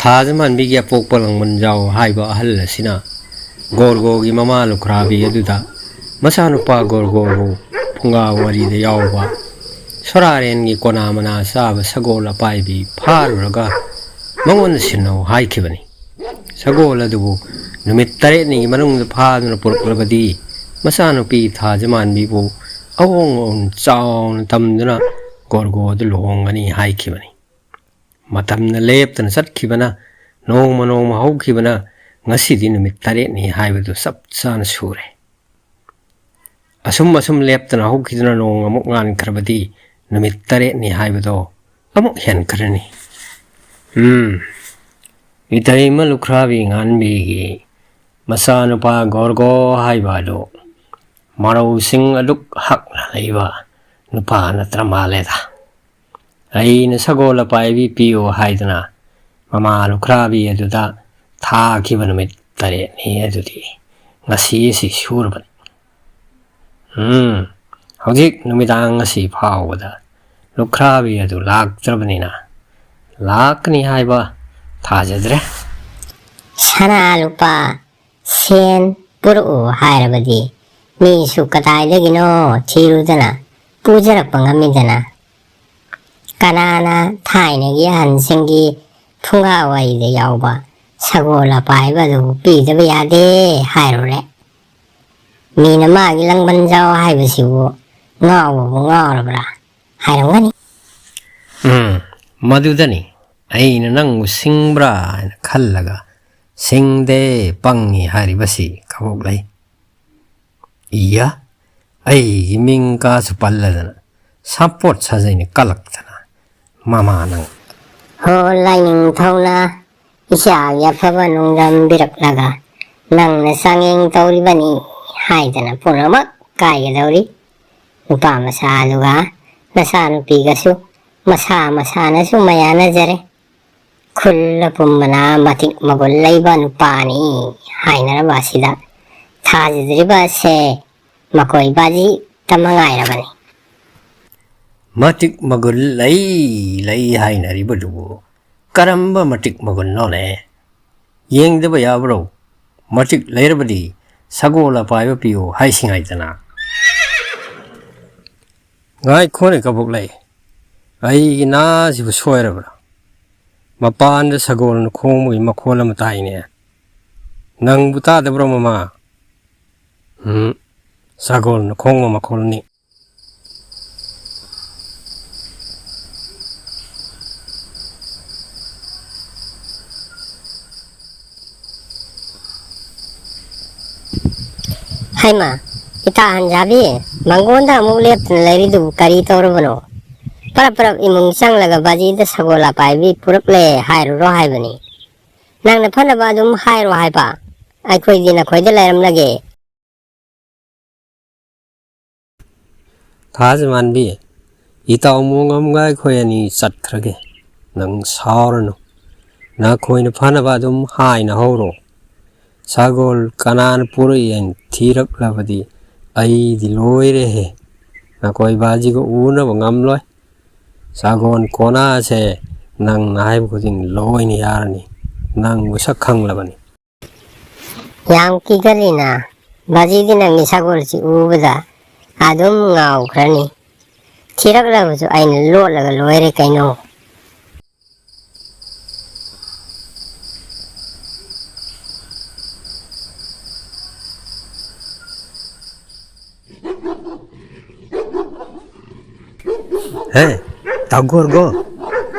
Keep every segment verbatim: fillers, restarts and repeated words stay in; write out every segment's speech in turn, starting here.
ꯊꯥꯖ ꯃꯥꯟꯕꯤꯒꯤ ꯑꯄꯣꯛꯄ ꯂꯥꯡꯕꯟꯖꯥꯎ ꯍꯥꯏꯕ ꯑꯍꯜ ꯑꯁꯤꯅ ꯒꯣꯔꯒꯣꯒꯤ ꯃꯃꯥ ꯂꯨꯈ꯭ꯔꯥꯕꯤ ꯑꯗꯨꯗ ꯃꯆꯥꯅꯨꯄꯥ ꯒꯣꯔꯒꯣꯕꯨ ꯐꯨꯡꯒꯥ ꯋꯥꯔꯤꯗ ꯌꯥꯎꯕ ꯁꯣꯔꯥꯔꯦꯟꯒꯤ ꯀꯣꯅꯥ ꯃꯅꯥ ꯆꯥꯕ ꯁꯒꯣꯜ ꯑꯄꯥꯏꯕꯤ ꯐꯥꯔꯨꯔꯒ ꯃꯉꯣꯟꯗ ꯁꯤꯟꯅꯧ ꯍꯥꯏꯈꯤꯕꯅꯤ꯫ ꯁꯒꯣꯜ ꯑꯗꯨꯕꯨ ꯅꯨꯃꯤꯠ ꯇꯔꯦꯠꯅꯤꯒꯤ ꯃꯅꯨꯡꯗ ꯐꯥꯗꯨꯅ ꯄꯨꯔꯛꯂꯕꯗꯤ ꯃꯆꯥꯅꯨꯄꯤ ꯊꯥꯖ ꯃꯥꯟꯕꯤꯕꯨ ꯑꯑꯣꯡ ꯑꯑꯣꯟ ꯆꯥꯎꯅ ꯇꯝꯗꯨꯅ ꯒꯣꯔꯒꯣꯗ ꯂꯨꯍꯣꯡꯒꯅꯤ ꯍꯥꯏꯈꯤꯕꯅꯤ꯫ ꯃꯇꯝꯅ ꯂꯦꯞꯇꯅ ꯆꯠꯈꯤꯕꯅ, ꯅꯣꯡꯃ ꯅꯣꯡꯃ ꯍꯧꯈꯤꯕꯅ, ꯉꯁꯤꯗꯤ ꯅꯨꯃꯤꯠ ꯇꯔꯦꯠꯅꯤ ꯍꯥꯏꯕꯗꯨ ꯆꯞ ꯆꯥꯅ ꯁꯨꯔꯦ꯫ ꯑꯁꯨꯝ ꯑꯁꯨꯝ ꯂꯦꯞꯇꯅ ꯍꯧꯈꯤꯗꯨꯅ ꯅꯣꯡ ꯑꯃꯨꯛ ꯉꯥꯟꯈ꯭ꯔꯕꯗꯤ ꯅꯨꯃꯤꯠ ꯇꯔꯦꯠꯅꯤ ꯍꯥꯏꯕꯗꯣ ꯑꯃꯨꯛ ꯍꯦꯟꯈ꯭ꯔꯅꯤ꯫ ꯎꯝ, ꯏꯇꯩꯃ ꯂꯨꯈ꯭ꯔꯥꯕꯤ ꯉꯥꯟꯕꯤꯒꯤ ꯃꯆꯥꯅꯨꯄꯥ ꯒꯣꯔꯒꯣ ꯍꯥꯏꯕ ꯑꯗꯨ ꯃꯔꯧꯁꯤꯡ ꯑꯗꯨꯛ ꯍꯛꯅ ꯂꯩꯕ ꯅꯨꯄꯥ ꯅꯠꯇ꯭ꯔ ꯃꯥꯜꯂꯦꯗ꯫ ꯑꯩꯅ ꯁꯒꯣꯜ ꯑꯄꯥꯏꯕꯤ ꯄꯤꯌꯨ ꯍꯥꯏꯗꯨꯅ ꯃꯃꯥ ꯂꯨꯈ꯭ꯔꯥꯕꯤ ꯑꯗꯨꯗ ꯊꯥꯈꯤꯕ ꯅꯨꯃꯤꯠ ꯇꯔꯦꯠꯅꯤ ꯑꯗꯨꯗꯤ ꯉꯁꯤ ꯑꯁꯤ ꯁꯨꯔꯕꯅꯤ꯫ ꯎꯝ, ꯍꯧꯖꯤꯛ ꯅꯨꯃꯤꯗꯥꯡ ꯑꯁꯤ ꯐꯥꯎꯕꯗ ꯂꯨꯈ꯭ꯔꯥꯕꯤ ꯑꯗꯨ ꯂꯥꯛꯇ꯭ꯔꯕꯅꯤꯅ ꯂꯥꯛꯀꯅꯤ ꯍꯥꯏꯕ ꯊꯥꯖꯗ꯭ꯔꯦ꯫ ꯁꯅꯥ ꯂꯨꯄꯥ ꯁꯦꯟ ꯄꯨꯔꯛꯎ ꯍꯥꯏꯔꯕꯗꯤ ꯃꯤꯁꯨ ꯀꯗꯥꯏꯗꯒꯤꯅꯣ ꯊꯤꯔꯨꯗꯅ ꯄꯨꯖꯔꯛꯄ ꯉꯝꯃꯤꯗꯅ꯫ ꯀꯅꯥꯅ ꯊꯥꯏꯅꯒꯤ ꯑꯍꯟꯁꯤꯡꯒꯤ ꯐꯨꯡꯒꯥ ꯋꯥꯔꯤꯗ ꯌꯥꯎꯕ ꯁꯒꯣꯜ ꯑꯄꯥꯏꯕ ꯑꯗꯨꯕꯨ ꯄꯤꯗꯕ ꯌꯥꯗꯦ ꯍꯥꯏꯔꯨꯔꯦ? ꯃꯤꯅ ꯃꯥꯒꯤ ꯂꯪꯕꯟ ꯖꯥꯎ ꯍꯥꯏꯕꯁꯤꯕꯨ ꯉꯥꯎꯕꯕꯨ ꯉꯥꯎꯔꯕ꯭ꯔꯥ ꯍꯥꯏꯔꯝꯒꯅꯤ꯫ ꯎꯝ, ꯃꯗꯨꯗꯅꯤ ꯑꯩꯅ ꯅꯪꯕꯨ ꯁꯤꯡꯕ꯭ꯔꯥ ꯍꯥꯏꯅ ꯈꯜꯂꯒ ꯁꯤꯡꯗꯦ, ꯄꯪꯉꯤ ꯍꯥꯏꯔꯤꯕꯁꯤ꯫ ꯀꯕꯣꯛ ꯂꯩ꯫ ꯏꯌꯥ, ꯑꯩꯒꯤ ꯃꯤꯡ ꯀꯥꯁꯨ ꯄꯜꯂꯗꯅ ꯁꯥꯄꯣꯠ ꯁꯥꯖꯩꯅ ꯀꯜꯂꯛꯇꯅ ꯃꯃꯥ ꯅꯪ꯫ ꯍꯣ ꯂꯥꯏꯅꯤꯡꯊꯧꯅ ꯏꯆꯥꯒꯤ ꯑꯐꯕ ꯅꯨꯡꯗꯝꯕꯤꯔꯛꯂꯒ ꯅꯪꯅ ꯆꯥꯡꯌꯦꯡ ꯇꯧꯔꯤꯕꯅꯤ ꯍꯥꯏꯗꯅ ꯄꯨꯝꯅꯃꯛ ꯀꯥꯏꯒꯗꯧꯔꯤ꯫ ꯅꯨꯄꯥ ꯃꯆꯥ ꯑꯗꯨꯒ ꯅꯆꯥꯅꯨꯄꯤꯒꯁꯨ ꯃꯁꯥ ꯃꯁꯥꯅꯁꯨ ꯃꯌꯥꯅꯖꯔꯦ꯫ ꯈꯨꯜ ꯑꯄꯨꯝꯕꯅ ꯃꯇꯤꯛ ꯃꯒꯨꯟ ꯂꯩꯕ ꯅꯨꯄꯥꯅꯤ ꯍꯥꯏꯅꯔꯕ ꯑꯁꯤꯗ ꯊꯥꯖꯗ꯭ꯔꯤꯕ ꯑꯁꯦ ꯃꯈꯣꯏ ꯕꯥꯖꯤ ꯇꯝꯃ ꯉꯥꯏꯔꯕꯅꯤ꯫ ꯃꯇꯤꯛ ꯃꯒꯨꯟ ꯂꯩ ꯂꯩ ꯍꯥꯏꯅꯔꯤꯕꯗꯨꯕꯨ ꯀꯔꯝꯕ ꯃꯇꯤꯛ ꯃꯒꯨꯟꯅꯣꯅꯦ? ꯌꯦꯡꯗꯕ ꯌꯥꯕ꯭ꯔꯣ? ꯃꯇꯤꯛ ꯂꯩꯔꯕꯗꯤ ꯁꯒꯣꯜ ꯑꯄꯥꯏꯕ ꯄꯤꯌꯨ ꯍꯥꯏꯁꯤꯉꯥꯏꯗꯅ꯫ ꯉꯥꯏꯈꯣꯅꯦ ꯀꯕꯣꯛꯂꯩ, ꯑꯩꯒꯤ ꯅꯥꯁꯤꯕꯨ ꯁꯣꯏꯔꯕ꯭ꯔꯥ? ꯃꯄꯥꯟꯗ ꯁꯒꯣꯜꯅ ꯈꯣꯡꯕꯒꯤ ꯃꯈꯣꯜ ꯑꯃ ꯇꯥꯏꯅꯦ꯫ ꯅꯪꯕꯨ ꯇꯥꯗꯕ꯭ꯔꯣ, ꯃꯃꯥ? ꯎꯝ, ꯁꯒꯣꯜꯅ ꯈꯣꯡꯕ ꯃꯈꯣꯜꯅꯤ꯫ ꯍꯩꯃꯥ, ꯏꯇꯥ ꯍꯟꯖꯥꯕꯤ, ꯃꯪꯒꯣꯟꯗ ꯑꯃꯨꯛ ꯂꯦꯞꯇꯨꯅ ꯂꯩꯔꯤꯗꯨꯕꯨ ꯀꯔꯤ ꯇꯧꯔꯕꯅꯣ? ꯄꯔꯞ ꯄꯔꯞ ꯏꯃꯨꯡ ꯆꯪꯂꯒ ꯕꯥꯖꯤꯗ ꯁꯒꯣꯜ ꯑꯄꯥꯏꯕꯤ ꯄꯨꯔꯛꯂꯦ ꯍꯥꯏꯔꯨꯔꯣ ꯍꯥꯏꯕꯅꯤ꯫ ꯅꯪꯅ ꯐꯅꯕ ꯑꯗꯨꯝ ꯍꯥꯏꯔꯣ ꯍꯥꯏꯕ꯫ ꯑꯩꯈꯣꯏꯗꯤ ꯅꯈꯣꯏꯗ ꯂꯩꯔꯝꯂꯒꯦ꯫ ꯊꯥꯖꯃꯥꯟꯕꯤ, ꯏꯇꯥꯎ ꯃꯣꯡꯉꯝꯒ ꯑꯩꯈꯣꯏ ꯑꯅꯤ ꯆꯠꯈ꯭ꯔꯒꯦ꯫ ꯅꯪ ꯁꯥꯎꯔꯅꯨ꯫ ꯅꯈꯣꯏꯅ ꯐꯅꯕ ꯑꯗꯨꯝ ꯍꯥꯏꯅ ꯍꯧꯔꯣ꯫ ꯁꯒꯣꯜ ꯀꯅꯥꯅ ꯄꯨꯔꯛꯏ ꯍꯥꯏꯅ ꯊꯤꯔꯛꯂꯕꯗꯤ ꯑꯩꯗꯤ ꯂꯣꯏꯔꯦꯍꯦ꯫ ꯅꯈꯣꯏ ꯕꯥꯖꯤꯒ ꯎꯅꯕ ꯉꯝꯂꯣꯏ꯫ ꯁꯒꯣꯜ ꯀꯣꯅꯥꯁꯦ ꯅꯪꯅ ꯍꯥꯏꯕ ꯈꯨꯗꯤꯡ ꯂꯣꯏꯅ ꯌꯥꯔꯅꯤ꯫ ꯅꯪꯕꯨ ꯁꯛ ꯈꯪꯂꯕꯅꯤ꯫ ꯌꯥꯝ ꯀꯤꯒꯜꯂꯤꯅ꯫ ꯕꯥꯖꯤꯗꯤ ꯅꯪꯒꯤ ꯁꯒꯣꯜꯁꯤ ꯎꯕꯗ ꯑꯗꯨꯝ ꯉꯥꯎꯈ꯭ꯔꯅꯤ꯫ ꯊꯤꯔꯛꯂꯕꯁꯨ ꯑꯩꯅ ꯂꯣꯠꯂꯒ ꯂꯣꯏꯔꯦ ꯀꯩꯅꯣ꯫ ꯍꯦ, ꯇꯥꯒꯣꯔꯒꯣ,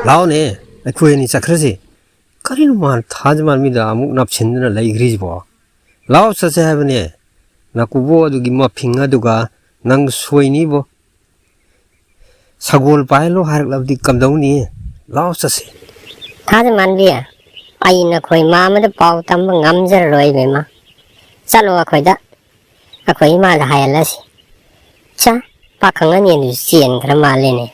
ꯂꯥꯎꯅꯦ, ꯑꯩꯈꯣꯏ ꯑꯅꯤ ꯆꯠꯈ꯭ꯔꯁꯤ꯫ ꯀꯔꯤꯅꯣ ꯃꯥ ꯊꯥꯖꯃꯥꯟꯕꯤꯗ ꯑꯃꯨꯛ ꯅꯞꯁꯤꯟꯗꯨꯅ ꯂꯩꯈ꯭ꯔꯤꯁꯤꯕꯣ? ꯂꯥꯎ ꯆꯠꯁꯦ ꯍꯥꯏꯕꯅꯦ꯫ ꯅꯀꯨꯕꯣꯛ ꯑꯗꯨꯒꯤ ꯃꯐꯤꯡ ꯑꯗꯨꯒ ꯅꯪ ꯁꯣꯏꯅꯤꯕꯣ꯫ ꯁꯒꯣꯜ ꯄꯥꯏꯍꯜꯂꯣ ꯍꯥꯏꯔꯛꯂꯕꯗꯤ ꯀꯝꯗꯧꯅꯤ? ꯂꯥꯎ ꯆꯠꯁꯦ꯫ ꯊꯥꯖꯃꯥꯟꯕꯤ, ꯑꯩ ꯅꯈꯣꯏ ꯃꯥꯃꯗ ꯄꯥꯎ ꯇꯝꯕ ꯉꯝꯖꯔꯔꯣꯏ ꯏꯕꯦꯝꯃ꯫ ꯆꯠꯂꯣ ꯑꯩꯈꯣꯏꯗ, ꯑꯩꯈꯣꯏ ꯏꯃꯥꯗ ꯍꯥꯏꯍꯜꯂꯁꯤ꯫ ꯆꯥ, ꯄꯥꯈꯪ ꯑꯅꯤ ꯑꯗꯨ ꯆꯦꯟꯈ꯭ꯔ ꯃꯥꯜꯂꯦꯅꯦ꯫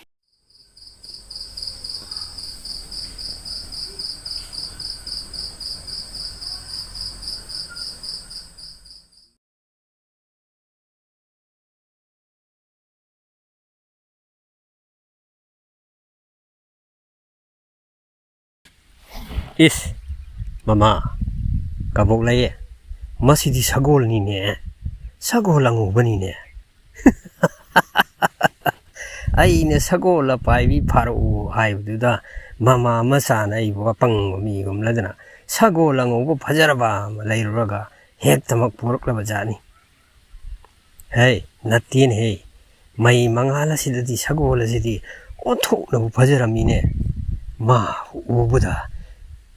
"ꯏꯁ, ꯃꯃꯥ, ꯀꯕꯣꯛꯂꯩ, ꯃꯁꯤꯗꯤ ꯁꯒꯣꯜꯅꯤꯅꯦ, ꯁꯒꯣꯜ ꯑꯉꯧꯕꯅꯤꯅꯦ꯫ ꯑꯩꯅ ꯁꯒꯣꯜ ꯑꯄꯥꯏꯕꯤ ꯐꯥꯔꯛꯎ ꯍꯥꯏꯕꯗꯨꯗ ꯃꯃꯥ ꯃꯆꯥꯅ ꯑꯩꯕꯨ ꯑꯄꯪꯕ ꯃꯤꯒꯨꯝꯂꯗꯅ ꯁꯒꯣꯜ ꯑꯉꯧꯕ ꯐꯖꯔꯕ ꯑꯃ ꯂꯩꯔꯨꯔꯒ ꯍꯦꯛꯇꯃꯛ ꯄꯨꯔꯛꯂꯕ ꯖꯥꯠꯅꯤ꯫ ꯍꯦ, ꯅꯠꯇꯦꯅꯦꯍꯦ, ꯃꯩ ꯃꯉꯥꯜ ꯑꯁꯤꯗꯗꯤ ꯁꯒꯣꯜ ꯑꯁꯤꯗꯤ ꯑꯣꯟꯊꯣꯛꯅꯕꯨ ꯐꯖꯔꯝꯃꯤꯅꯦ꯫ ꯃꯥ ꯎꯕꯗ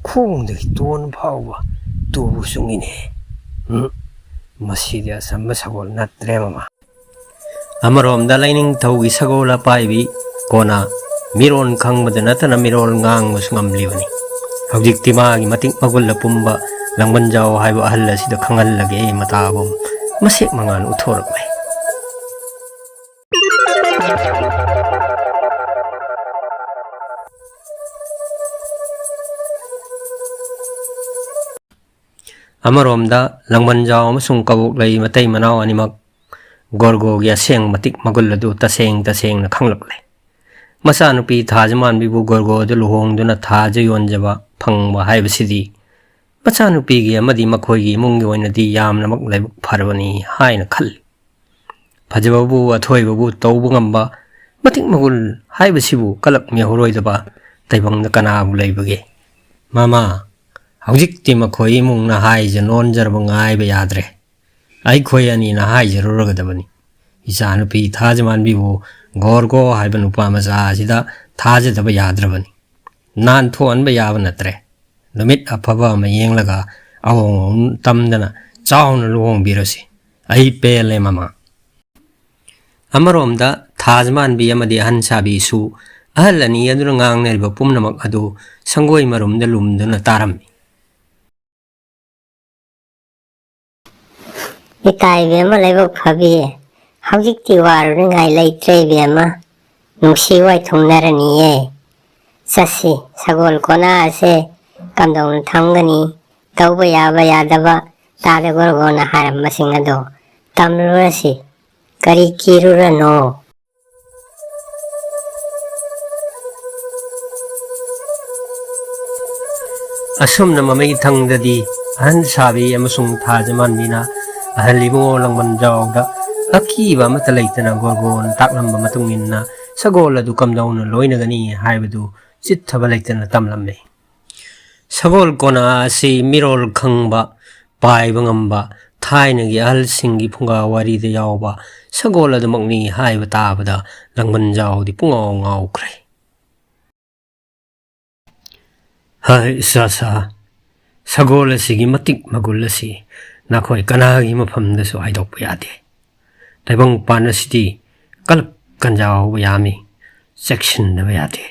ꯈꯣꯡꯗꯒꯤ ꯇꯣꯟ ꯐꯥꯎꯕ ꯇꯨꯕꯨ ꯆꯨꯡꯉꯤꯅꯦ꯫ ꯎꯝ, ꯃꯁꯤꯗꯤ ꯑꯆꯝꯕ ꯁꯒꯣꯜ ꯅꯠꯇ꯭ꯔꯦ, ꯃꯃꯥ"꯫ ꯑꯃꯔꯣꯝꯗ ꯂꯥꯏꯅꯤꯡꯊꯧꯒꯤ ꯁꯒꯣꯜ ꯑꯄꯥꯏꯕꯤ ꯀꯣꯟꯅ ꯃꯤꯔꯣꯟ ꯈꯪꯕꯗ ꯅꯠꯇꯅ ꯃꯤꯔꯣꯜ ꯉꯥꯡꯕꯁꯨ ꯉꯝꯂꯤꯕꯅꯤ꯫ ꯍꯧꯖꯤꯛꯇꯤ ꯃꯥꯒꯤ ꯃꯇꯤꯛ ꯃꯒꯨꯜ ꯑꯄꯨꯝꯕ ꯂꯥꯡꯕꯟꯖꯥꯎ ꯍꯥꯏꯕ ꯑꯍꯜ ꯑꯁꯤꯗ ꯈꯪꯍꯜꯂꯒꯦ꯫ ꯃꯇꯥꯒꯨꯝ ꯃꯁꯦꯛ ꯃꯉꯥꯜ ꯎꯠꯊꯣꯔꯛꯂꯦ꯫ ꯑꯃꯔꯣꯝꯗ ꯂꯥꯡꯕꯟꯖꯥꯎ ꯑꯃꯁꯨꯡ ꯀꯕꯣꯛꯂꯩ ꯃꯇꯩ ꯃꯅꯥꯎ ꯑꯅꯤꯃꯛ ꯒꯣꯔꯒꯣꯒꯤ ꯑꯁꯦꯡꯕ ꯃꯇꯤꯛ ꯃꯒꯨꯜ ꯑꯗꯨ ꯇꯁꯦꯡ ꯇꯁꯦꯡꯅ ꯈꯪꯂꯛꯂꯦ꯫ ꯃꯆꯥꯅꯨꯄꯤ ꯊꯥꯖꯃꯥꯟꯕꯤꯕꯨ ꯒꯣꯔꯒꯣꯗ ꯂꯨꯍꯣꯡꯗꯨꯅ ꯊꯥꯖ ꯌꯣꯟꯖꯕ ꯐꯪꯕ ꯍꯥꯏꯕꯁꯤꯗꯤ ꯃꯆꯥꯅꯨꯄꯤꯒꯤ ꯑꯃꯗꯤ ꯃꯈꯣꯏꯒꯤ ꯏꯃꯨꯡꯒꯤ ꯑꯣꯏꯅꯗꯤ ꯌꯥꯝꯅꯃꯛ ꯂꯥꯏꯕꯛ ꯐꯔꯕꯅꯤ ꯍꯥꯏꯅ ꯈꯜꯂꯤ꯫ ꯐꯖꯕꯕꯨ ꯑꯊꯣꯏꯕꯕꯨ ꯇꯧꯕ ꯉꯝꯕ ꯃꯇꯤꯛ ꯃꯒꯨꯜ ꯍꯥꯏꯕꯁꯤꯕꯨ ꯀꯂꯛ ꯃꯤꯍꯧꯔꯣꯏꯗꯕ ꯇꯥꯏꯕꯪꯗ ꯀꯅꯥꯕꯨ ꯂꯩꯕꯒꯦ? ꯃꯃꯥ, ꯍꯧꯖꯤꯛꯇꯤ ꯃꯈꯣꯏ ꯏꯃꯨꯡꯅ ꯍꯥꯏꯖ ꯅꯣꯟꯖꯔꯕ ꯉꯥꯏꯕ ꯌꯥꯗ꯭ꯔꯦ꯫ ꯑꯩꯈꯣꯏ ꯑꯅꯤꯅ ꯍꯥꯏꯖꯔꯨꯔꯒꯗꯕꯅꯤ꯫ ꯏꯆꯥꯅꯨꯄꯤ ꯊꯥꯖꯃꯥꯟꯕꯤꯕꯨ ꯒꯣꯔꯒꯣ ꯍꯥꯏꯕ ꯅꯨꯄꯥ ꯃꯆꯥ ꯑꯁꯤꯗ ꯊꯥꯖꯗꯕ ꯌꯥꯗ꯭ꯔꯕꯅꯤ꯫ ꯅꯥꯟꯊꯣꯛꯍꯟꯕ ꯌꯥꯕ ꯅꯠꯇ꯭ꯔꯦ꯫ ꯅꯨꯃꯤꯠ ꯑꯐꯕ ꯑꯃ ꯌꯦꯡꯂꯒ ꯑꯍꯣꯡ ꯑꯍꯣꯡ ꯇꯝꯗꯅ ꯆꯥꯎꯅ ꯂꯨꯍꯣꯡꯕꯤꯔꯁꯤ꯫ ꯑꯩ ꯄꯦꯜꯂꯦ, ꯃꯃꯥ꯫ ꯑꯃꯔꯣꯝꯗ ꯊꯥꯖꯃꯥꯟꯕꯤ ꯑꯃꯗꯤ ꯑꯍꯟ ꯁꯥꯕꯤꯁꯨ ꯑꯍꯜ ꯑꯅꯤ ꯑꯗꯨꯅ ꯉꯥꯡꯅꯔꯤꯕ ꯄꯨꯝꯅꯃꯛ ꯑꯗꯨ ꯁꯪꯒꯣꯏ ꯃꯔꯨꯝꯗ ꯂꯨꯝꯗꯨꯅ ꯇꯥꯔꯝꯃꯤ꯫ "ꯏꯇꯥ ꯏꯕꯦꯝꯃ ꯂꯥꯏꯕꯛ ꯐꯕꯤ, ꯍꯧꯖꯤꯛꯇꯤ ꯋꯥꯔꯨꯅꯤꯡꯉꯥꯏ ꯂꯩꯇ꯭ꯔꯦ ꯏꯕꯦꯝꯃ꯫ ꯅꯨꯡꯁꯤ ꯋꯥꯏꯊꯨꯡꯅꯔꯅꯤꯌꯦ꯫ ꯆꯠꯁꯤ, ꯁꯒꯣꯜ ꯀꯣꯅꯥ ꯑꯁꯦ ꯀꯝꯗꯧꯅ ꯊꯝꯒꯅꯤ? ꯇꯧꯕ ꯌꯥꯕ ꯌꯥꯗꯕ ꯇꯥꯗ ꯒꯣꯔꯒꯣꯅ ꯍꯥꯏꯔꯝꯕꯁꯤꯡ ꯑꯗꯣ ꯇꯝꯂꯨꯔꯁꯤ꯫ ꯀꯔꯤ ꯀꯤꯔꯨꯔꯅꯣ?" ꯑꯁꯨꯝꯅ ꯃꯃꯩ ꯊꯪꯗꯗꯤ ꯑꯍꯟ ꯁꯥꯕꯤ ꯑꯃꯁꯨꯡ ꯊꯥꯖꯃꯥꯟꯕꯤꯅ ꯑꯍꯜ ꯏꯕꯨꯡꯉꯣ ꯂꯥꯡꯕꯟꯖꯥꯎꯗ ꯑꯀꯤꯕ ꯑꯃꯠꯇ ꯂꯩꯇꯅ ꯒꯣꯔꯒꯣꯟ ꯇꯥꯛꯂꯝꯕ ꯃꯇꯨꯡ ꯏꯟꯅ ꯁꯒꯣꯜ ꯑꯗꯨ ꯀꯝꯗꯧꯅ ꯂꯣꯏꯅꯒꯅꯤ ꯍꯥꯏꯕꯗꯨ ꯆꯤꯠꯊꯕ ꯂꯩꯇꯅ ꯇꯝꯂꯝꯃꯤ꯫ ꯁꯒꯣꯜ ꯀꯣꯟꯅ ꯑꯁꯤ ꯃꯤꯔꯣꯜ ꯈꯪꯕ, ꯄꯥꯏꯕ ꯉꯝꯕ, ꯊꯥꯏꯅꯒꯤ ꯑꯍꯜꯁꯤꯡꯒꯤ ꯐꯨꯡꯒꯥ ꯋꯥꯔꯤꯗ ꯌꯥꯎꯕ ꯁꯒꯣꯜ ꯑꯗꯨꯃꯛꯅꯤ ꯍꯥꯏꯕ ꯇꯥꯕꯗ ꯂꯥꯡꯕꯟꯖꯥꯎꯗꯤ ꯄꯨꯡꯉꯥꯎ ꯉꯥꯎꯈ꯭ꯔꯦ꯫ ꯍꯥꯏ ꯏꯆꯥꯁꯥ, ꯁꯒꯣꯜ ꯑꯁꯤꯒꯤ ꯃꯇꯤꯛ ꯃꯒꯨꯟ ꯑꯁꯤ ꯅꯈꯣꯏ ꯀꯅꯥꯒꯤ ꯃꯐꯝꯗꯁꯨ ꯍꯥꯏꯗꯣꯛꯄ ꯌꯥꯗꯦ꯫ ꯇꯥꯏꯕꯪꯄꯥꯟ ꯑꯁꯤꯗꯤ ꯀꯂꯛ ꯀꯟꯖꯥꯎꯕ ꯌꯥꯝꯃꯤ, ꯆꯦꯛꯁꯤꯟꯗꯕ ꯌꯥꯗꯦ꯫